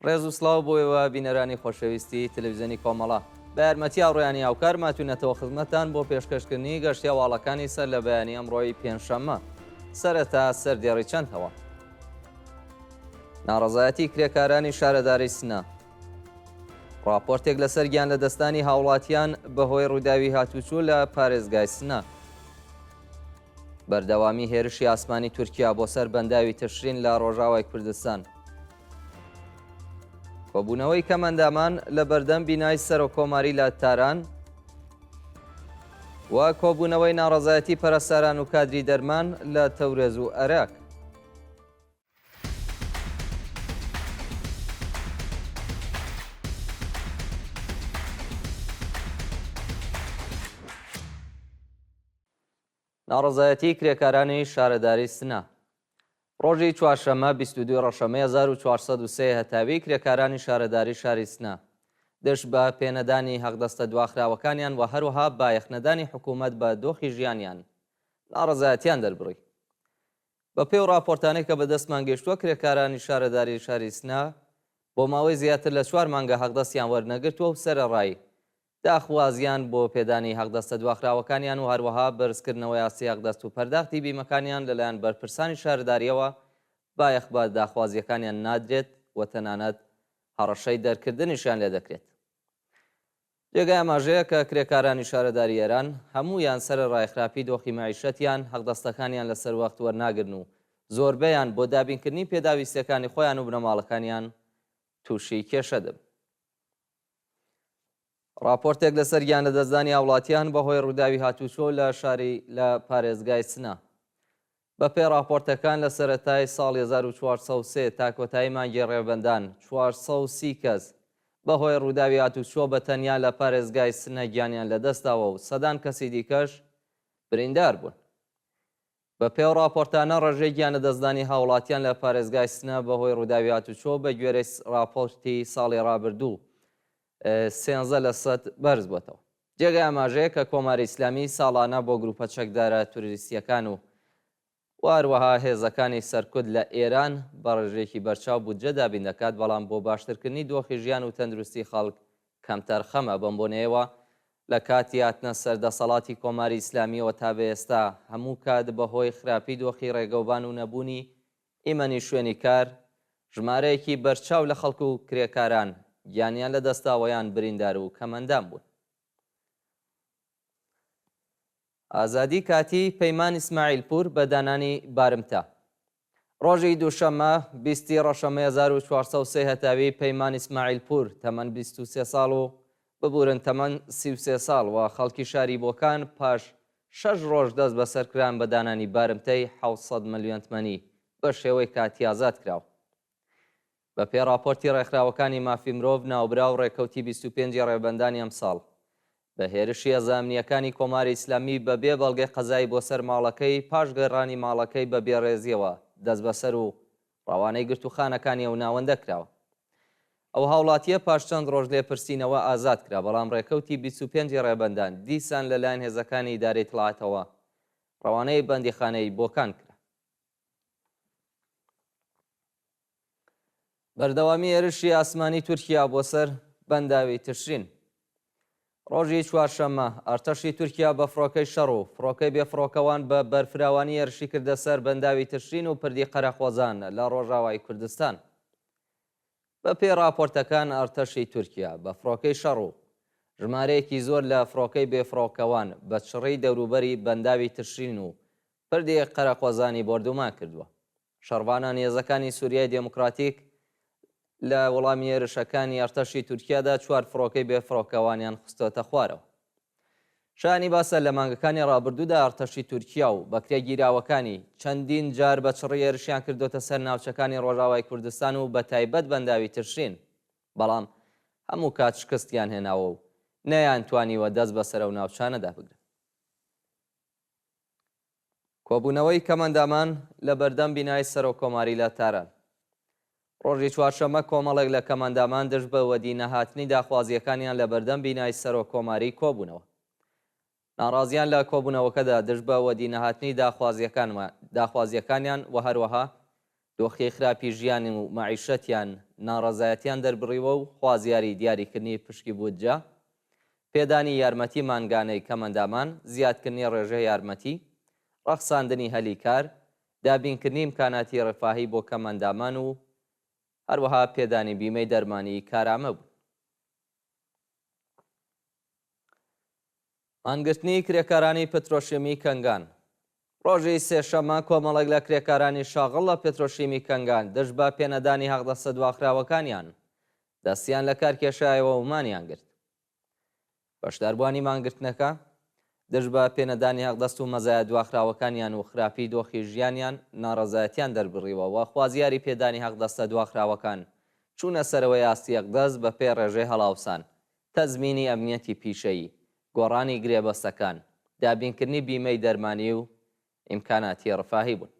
ڕێز و سڵاو بۆ ئێوە بینەرانی خۆشەویستی تەلەڤیزیۆنی کۆمەڵە. بە یارمەتی هاوڕێیانی هاوکار ماتوینەتەوە خزمەتتان بۆ پێشکەشکردنی گەشتی هەواڵەکانی سەر لە بەیانی ئەمڕۆی پێنجشەممە. سەرەتا سەردێڕی چەند هەواڵ. ناڕەزایەتی کرێکارانی شارەداری سنە. ڕاپۆرتێک لەسەر گیانلەدەستدانی هاوڵاتیان بەهۆی ڕووداوی هاتوچۆ لە پارێزگای سنە. بەردەوامی هێرشی ئاسمانی تورکیا بۆ سەر بەنداوی تشرین لە ڕۆژاوای کوردستان. کۆبوونەوەی کەمئەندامان لە بەردەم بینای سەرۆککۆماری لە تاران و کۆبوونەوەی ناڕەزایەتی پەرستاران و کادری دەرمان لە تەورێز و ئەراک. ناڕەزایەتیی کرێکارانی شارەداری سنە. ڕۆژی چوارشەممە 22 ڕەشەمەی 1403 هەتاوی کرێکارانی شارەداری شاری سنە دژ بە پێنەدانی هەقدەستە دواخراوەکانیان و هەروەها بایەخنەدانی حکوومەت بە دۆخی ژیانیان ناڕەزایەتیان دەربڕی. بە پێی ئەو ڕاپۆرتانەی کە بە دەستمان گەیشتووە کرێکارانی شارەداری شاری سنە بۆ ماوەی زیاتر لە چوار مانگە هەقدەستیان وەرنەگرتووە و سەرەڕای داخوازیان بۆ پێدانی هەقدەستە دواخراوەکانیان و هەروەها بەرزکردنەوەی ئاستی هەقدەست و پەرداختی بیمەکانیان لەلایەن بەرپرسانی شارەدارییەوە بایەخ بە داخوازییەکانیان نادرێت و تەنانەت هەڕەشەی دەرکردنیشیان لێدەکرێت. جێگای ئاماژەیە کە کرێکارانی شارەداری ئێران هەموویان سەرەڕای خراپی دۆخی مەعیشەتیان هەقدەستەکانیان لە سەروەخت وەرناگرن و زۆربەیان بۆ دابینکردنی پێداویستییەکانی خۆیان و بنەماڵەکانیان تووشی کێشە دەبن. ڕاپۆرتێک لەسەر گیانلەدەستدانی هاوڵاتیان بەهۆی ڕووداوی هاتوچۆ لە شاری لە پارێزگای سنە. بەپێی ڕاپۆرتەکان لە سەرەتای ساڵی 1403 تا کۆتایی مانگی ڕێبەندان 430 کەس بەهۆی ڕووداوی هاتوچۆ بە تەنیا لە پارێزگای سنە گیانیان لەدەستداوە و سەدان کەسی دیکەش بریندار بوون. بەپێی ئەو ڕاپۆرتانە ڕێژەی گیانلەدەستدانی هاوڵاتیان لە پارێزگای سنە بەهۆی ڕووداوی هاتوچۆ بە گوێرەی ڕاپۆرتی ساڵی ڕابردوو 13 لەسەد بەرزبووەتەوە. جێگای ئاماژەیە کە کۆماری ئیسلامی ساڵانە بۆ گرووپە چەکدارە تروریستییەکان و و هەروەها هێزەکانی سەرکوت لە ئێران بە ڕێژەیەکی بەرچاو بودجە دابین دەکات، بەڵام بۆ باشترکردنی دۆخی ژیان و تەندروستی خەڵک کەمتەرخەمە، بەم بۆنەیەوە لە کاتی هاتنە سەر دەسەڵاتی کۆماری ئیسلامییەوە تا بە ئێستا هەموو کات بە هۆی خراپی دۆخی ڕێگەوبان و نەبوونی ئیمەنی شوێنی کار، ژمارەیەکی بەرچاو لە خەڵک و کرێکاران گیانیان لە دەستداوە یان بریندار و کەمئەندام بوون. ئازادی کاتیی پەیمان ئیسماعیلپوور بە دانانی بارمتە. ڕۆژی دووشەممە 20 ی ڕەشەمەی 1403 هەتاوی پەیمان ئیسماعیلپوور تەمەن 23 ساڵ و ببورن تەمەن 33 ساڵ و خەڵکی شاری بۆکان پاش شەش ڕۆژ دەست بەسەر کران بە دانانی بارمتەی 700 ملیۆن تمەنی بە شێوەی کاتی ئازاد کراوە. بە پێی ڕاپۆرتی ڕێکخراوەکانی مافی مرۆڤ ناوبراو ڕێکەوتی 25 ی ڕێبەندانی ئەمساڵ بە هێرشی هێزە ئەمنییەکانی کۆماری ئیسلامی بە بێ بەڵگەی قەزایی بۆ سەر ماڵەکەی پاش گەڕانی ماڵەکەی بە بێڕێزییەوە دەستبەسەر و ڕەوانەی گرتووخانەکانی ئەو ناوەندە کراوە. ئەو هاوڵاتییە پاش چەند ڕۆژ لێپرسینەوە ئازاد کرا، بەڵام ڕێکەوتی 25 ی ڕێبەندان دیسان لە لایەن هێزەکانی ئیدارەی ئیتڵاعاتەوە ڕەوانەی بەندیخانەی بۆکان کرا. بەردەوامی هێرشی ئاسمانی تورکیا بۆ سەر بەنداوی تشرین. ڕۆژی چوارشەممە، ئەرتەشی تورکیا بە فڕۆکەی شەڕ و فڕۆکەی بێفڕۆکەوان بە بەرفراوانی هێرشی کردە سەر بەنداوی تشرین و پردی قەرەقۆزان لە ڕۆژاوای کوردستان. بە پێی ڕاپۆرتەکان ئەرتەشی تورکیا بە فڕۆکەی شەڕ و ژمارەیەکی زۆر لە فڕۆکەی بێفڕۆکەوان بە چڕی دەوروبەری بەنداوی تشرین و پردی قەرەقۆزانی بۆردومان کردووە. شەڕڤانانی هێزەکانی سوریای دێموکراتیک لە وەڵامی هێرشەکانی ئەرتەشی تورکیادا چوار فڕۆکەی بێ فڕۆکەوانیان خستۆتە خوارەوە. شایانی باسە لە مانگەکانی ڕابردوودا ئەرتەشی تورکیا و بەکرێگیراوەکانی چەندین جار بە چڕی هێرشیان کردۆتە سەر ناوچەکانی ڕۆژاوای کوردستان و بەتایبەت بەنداوی تشرین بەڵام هەموو کات شکستیان هێناوە و نەیانتوانیوە دەست بەسەر ئەو ناوچانەدا بگرن. کۆبوونەوەی کەمئەندامان لە بەردەم بینای سەرۆککۆماری لە تاران. ڕۆژی چوارشەممە کۆمەڵێک لە کەمئەندامان دژ بە وەدی نەهاتنی داخوازییەکانیان لە بەردەم بینای سەرۆککۆماری کۆبوونەوە. ناڕازیان لە کۆبوونەوەکەدا دژ بە وەدی نەهاتنی داخوازییەکانیان و هەروەها. دۆخی خراپی ژیان و مەعیشەتیان ناڕەزایەتیان دەربڕیوە و خوازیاری دیاریکردنی پشکی بودجە، پێدانی یارمەتی مانگانەی کەمئەندامان، زیادکردنی ڕێژەی یارمەتی، ڕەخساندنی هەلی کار، دابینکردنی ئیمکاناتی ڕفاهی بۆ کەمئەندامان و هەروەها پێدانی بیمەی دەرمانی کارامە بوون. مانگرتنی کرێکارانی پترۆشیمی کەنگان ڕۆژی سێشەممە کۆمەڵێک لە کرێکارانی شاغڵ لە پترۆشیمی کەنگان دژ بە پێنەدانی حەقدەستە دواخراوەکانیان دەستیان لە کار کێشایەوە و مانیان گرت. بەشداربووانی مانگرتنەکە دژ بە پێنەدانی حەقدەست و مەزایا دواخراوەکانیان و خراپی دۆخی ژیانیان ناڕەزایەتیان دەربڕیوە و خوازیاری پێدانی حەقدەستە دواخراوەکان چوونە سەرەوەی ئاستی حەقدەست بەپێی ڕێژەی هەڵاوسان تەزمینی ئەمنیەتی پیشەیی، گۆڕانی گرێبەستەکان، دابینکردنی بیمەی دەرمانی و ئیمکاناتی ڕفاهی بوون.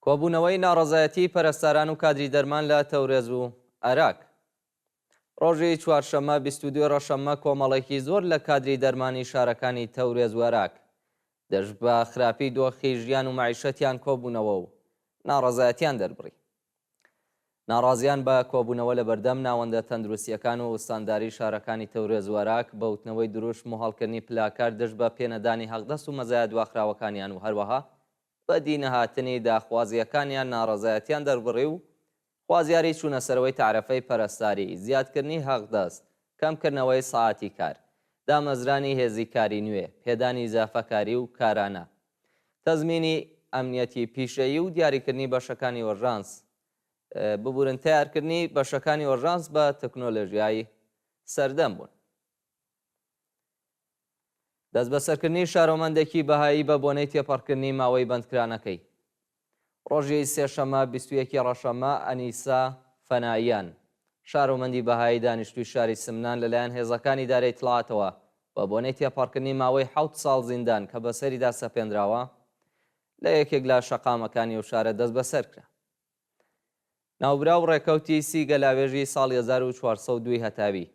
کۆبوونەوەی ناڕەزایەتیی پەرستاران و کادری دەرمان لە تەورێز و ئەراک. ڕۆژی چوارشەممە 22 ڕەشەممە کۆمەڵێکی زۆر لە کادری دەرمانی شارەکانی تەورێز و ئەراک دژ بە خراپی دۆخی ژیان و مەعیشەتیان کۆبوونەوە و ناڕەزایەتیان دەربڕی. ناڕازیان بە کۆبوونەوە لە بەردەم ناوەندە تەندروستییەکان و ئوستانداری شارەکانی تەورێز و ئەراک بە وتنەوەی دروشم و هەڵکردنی پلاکارد دژ بە پێنەدانی حەقدەست و مەزایا دواخراوەکانیان و هەروەها بەدی نەهاتنی داخوازییەکانیان ناڕەزایەتیان دەربڕی و خوازیاری چوونەسەرەوەی تەعرەفەی پەرستاری، زیادکردنی حەقدەست، کەمکردنەوەی سەعاتی کار، دامەزرانی هێزی کاری نوێ، پێدانی ئیزافەکاری و کارانە، تەزمینی ئەمنیەتی پیشەیی و دیاریکردنی بەشەکانی ئۆرژانس، ببورن تەیارکردنی بەشەکانی ئۆرژانس بە تەکنۆلۆژیای سەردەم بوون. دەستبەسەرکردنی شارۆمەندێکی بەهایی بە بۆنەی تێپەڕکردنی ماوەی بەندکرانەکەی. ڕۆژی سێشەممە 21 ی ڕەشەممە ئەنیسە فەناییان، شارۆمەندی بەهایی دانیشتووی شاری سمنان لەلایەن هێزەکانی ئیدارەی ئیتڵاعاتەوە بە بۆنەی تێپەڕکردنی ماوەی حەوت ساڵ زیندان کە بەسەریدا سەپێنراوە، لە یەکێک لە شەقامەکانی ئەو شارە دەستبەسەر کرا. ناوبراو ڕێکەوتی سی گەلاوێژی ساڵی 1402 ی هەتاوی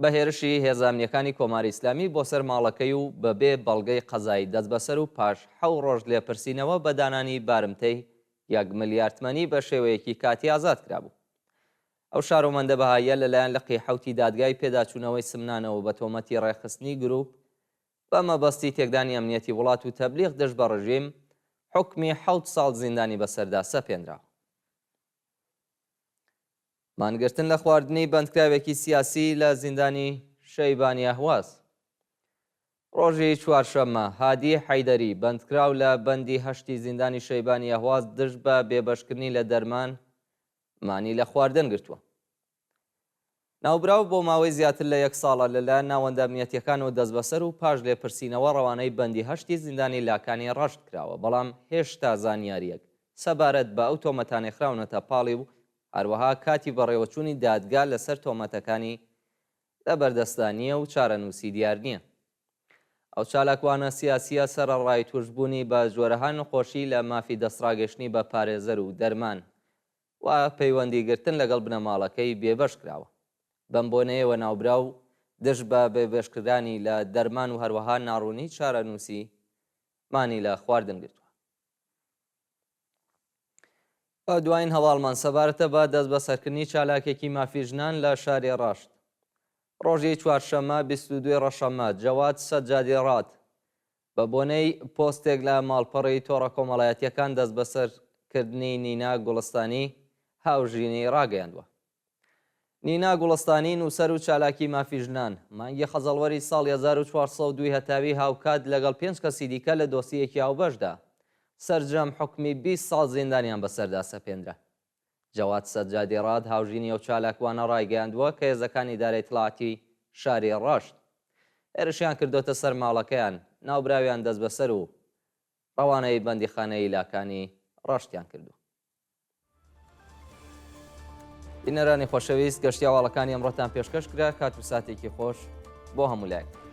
بە هێرشی هێزە ئەمنییەکانی کۆماری ئیسلامی بۆ سەر ماڵەکەی و بە بێ بەڵگەی قەزایی دەستبەسەر و پاش حەو ڕۆژ لێپرسینەوە بە دانانی بارمتەی یەک ملیار تمەنی بە شێوەیەکی کاتی ئازاد کرابوو. ئەو شارۆمەندە بەهاییە لەلایەن لقی حەوتی دادگای پێداچوونەوەی سمنانەوە بە تۆمەتی ڕێکخستنی گرووپ بە مەبەستی تێکدانی ئەمنیەتی وڵات و تەبلیغ دژ بە ڕژیم، حوکمی حەوت ساڵ زیندانی بەسەردا سەپێنراوە. مانگرتن لە خواردنی بەندکراوێکی سیاسی لە زیندانی شەیبانی ئەهواز. ڕۆژی چوارشەممە، هادی حەیدەری، بەندکراو لە بەندی هەشتی زیندانی شەیبانی ئەهواز دژ بە بێبەشکردنی لە دەرمان، مانی لە خواردن گرتووە. ناوبراو بۆ ماوەی زیاتر لە یەک ساڵە لەلایەن ناوەندە ئەمنیەتییەکانەوە دەستبەسەر و پاش لێپرسینەوە ڕەوانەی بەندی هەشتی زیندانی لاکانی ڕەشت کراوە، بەڵام هێشتا زانیارییەک سەبارەت بە ئەو تۆمەتانەی خراونەتە پاڵی و هەروەها کاتی بەڕێوەچوونی دادگا لەسەر تۆمەتەکانی لەبەردەستدا نییە و چارەنووسی دیار نییە. ئەو چالاکوانە سیاسییە سەرەڕای تووشبوونی بە جۆرەها نەخۆشی لە مافی دەستڕاگەیشتنی بە پارێزەر و دەرمان و پەیوەندی گرتن لەگەڵ بنەماڵەکەی بێبەش کراوە. بەم بۆنەیەوە ناوبراو دژ بە بێبەشکرانی لە دەرمان و هەروەها ناڕوونی چارەنووسی مانی لە خواردن گرتووە. دواین هەواڵمان سەبارەتە بە دەستبەسەرکردنی چالاکێکی مافی ژنان لە شاری ڕەشت. ڕۆژی چوارشەممە 22 ڕەشەممە جەواد سەجادی ڕاد بە بۆنەی پۆستێک لە ماڵپەڕی تۆڕە کۆمەڵایەتییەکان دەستبەسەرکردنی نینا گوڵستانی هاوژینی ڕاگەیاندووە. نینا گوڵستانی، نووسەر و چالاکی مافی ژنان، مانگی خەزەڵوەری ساڵی 1402 هەتاوی هاوکات لەگەڵ پێنج کەسی دیکە لە دۆسیەیەکی هاوبەشدا، سەرجەم حوکمی 20 ساڵ زیندانیان بەسەردا سەپێنرا. جەواد سەجادی ڕاد، هاوژینی ئەو چالاکوانە ڕایگەیاندووە کە هێزەکانی ئیدارەی ئیتڵاعاتی شاری ڕەشت هێرشیان کردۆتە سەر ماڵەکەیان، ناوبراویان دەستبەسەر و ڕەوانەی بەندیخانەی لاکانی ڕەشتیان کردووە. بینەرانی خۆشەویست گەشتی هەواڵەکانی ئەمڕۆتان پێشکەش کرا، کات و ساتێکی خۆش بۆ هەموو لایەک.